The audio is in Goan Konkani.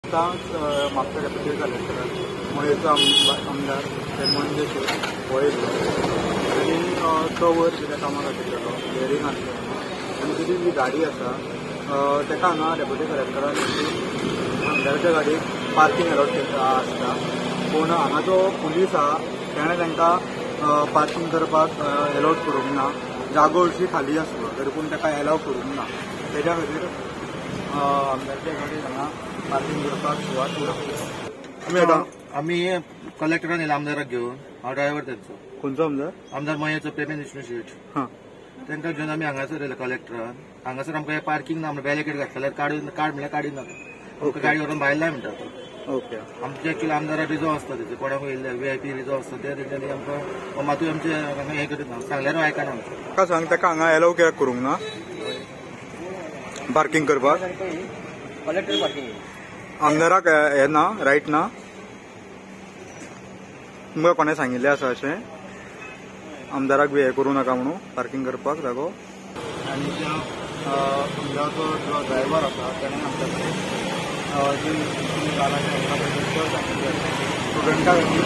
आतांच म्हापसा डेप्युटी कलेक्टर मयेचो आमदार मंजेश हो येयल्लो आनी तो वयर कितें कामां खातीर गेलो, हियरींग आसलें आनी तेजी जी गाडी आसा ताका हांगा डेप्युटी कलेक्टरान आमदाराच्या गाडयेक पार्कींग एलॉट आसता, पूण हांगा जो पुलीस आहा तेणें तांकां पार्कींग करपाक एलावड करूंक ना. जागो हरशीं खाली आसलो तरी पूण ताका एलाव करूंक ना. तेज्या खातीर आमदारच्या गाडयेक हांगा पार्कींग करपाक सुवात ना. आमी कलेक्टरान येयला आमदाराक घेवन, हांव ड्रायव्हर तेंचो. खंयचो आमदार? आमदार मयेचो प्रेमेंद्र विष्णू शेट. तांकां घेवन आमी हांगासर येयले कलेक्टरान. हांगासर आमकां हें पार्कींग ना, बॅरिकेड घातलें जाल्यार काड म्हणल्यार काडी नाका, गाडी व्हरून भायर लाय म्हणटा. ओके. आमचे एक्चुअली आमदारा रिजर्व आसता, तेचे कोणाक येयल्ले व्हीआयपी रिजर्व आसता, ते तेंच्यांनी आमकां मातूय आमचे हांगा हें करीत ना, सांगल्यारूय आयकना आमचें. म्हाका सांग, ताका हांगा एलाव कित्याक करूंक ना पार्कींग करपाक? कलेक्टर पार्कींग आमदाराक हें ना, रायट ना? तुमकां कोणें सांगिल्लें आसा अशें आमदाराक बी हें करूं नाका म्हणून पार्कींग करपाक जागो? आनी त्या आमदाराचो जो ड्रायव्हर आसा तेणें आमच्या कडेन जी स्टुडंटा खातीर.